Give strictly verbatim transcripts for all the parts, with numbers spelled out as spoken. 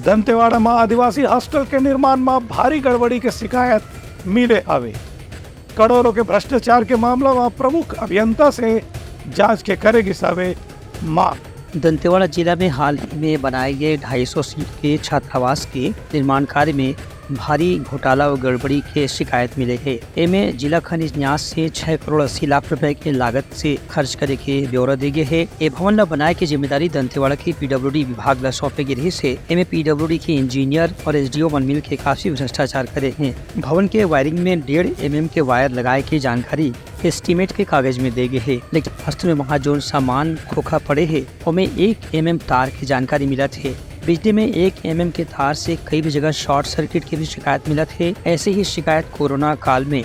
दंतेवाड़ा म आदिवासी हॉस्टल के निर्माण म भारी गड़बड़ी के शिकायत मिले हवे। करोड़ों के भ्रष्टाचार के मामला म प्रमुख अभियंता से जांच के करे गिस हवे मांग। दंतेवाड़ा जिला में हाल ही में बनाए गए ढाई सौ सीट के छात्रावास के निर्माण कार्य में भारी घोटाला और गड़बड़ी के शिकायत मिले हे। एमे जिला खनिज न्यास से छह करोड़ अस्सी लाख रुपए के लागत से खर्च करे के ब्यौरा दे गे हे। ए भवन ला बनाए के जिम्मेदारी दंतेवाड़ा के पीडब्ल्यूडी विभाग ला सौंपे गे रहिस हे। एमे पीडब्ल्यूडी के इंजीनियर और एसडीओ मन मिल के काफी भ्रष्टाचार करे हे। भवन के वायरिंग में डेढ़ एमएम के वायर लगाए के जानकारी एस्टीमेट के कागज में दे गे हे, लेकिन वास्तव में वहां जोन सामान खोखा पड़े हे, ओमे एक एमएम तार के जानकारी मिलत हे। बिजली में एक एमएम के तार से कई भी जगह शॉर्ट सर्किट के भी शिकायत मिलत हे। ऐसे ही शिकायत कोरोना काल में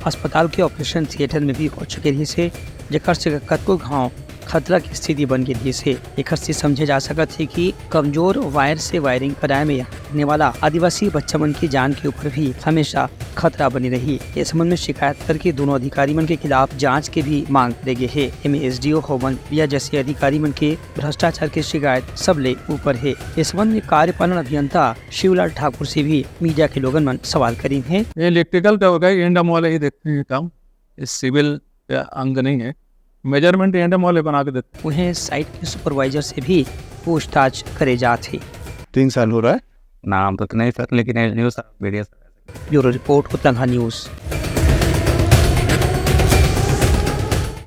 अस्पताल के ऑपरेशन थिएटर में भी हो चुके रहिस हे, जेकर से कतको घाव खतरा की स्थिति बन गे रहिस हे। एकर से समझे जा सकत हे कि कमजोर वायर से वायरिंग कराए में रहने वाला आदिवासी बच्चा मन की जान के ऊपर भी हमेशा खतरा बने रही। ए संबंध में शिकायत करके दोनों अधिकारी मन के खिलाफ जांच के भी मांग करे गे हे। एमे एसडीओ होवन या जैसे अधिकारी मन के भ्रष्टाचार के शिकायत सबले ऊपर हे। ए संबंध में कार्यपालन अभियंता शिवलाल ठाकुर से भी मीडिया के लोगन मन सवाल करीन हे। ये इलेक्ट्रिकल का होगा, ये एंडम वाले ही देखते हैं काम, ये सिविल का अंग नहीं है। मेजरमेंट एंडम वाले बना के देते हैं। उहें साइट के सुपरवाइजर से भी पूछताछ करे जात हे। तीन साल हो रहा है। नाम तो नहीं सर, लेकिन ये न्यूज़ मीडिया से। Bureau report, Utlangha news.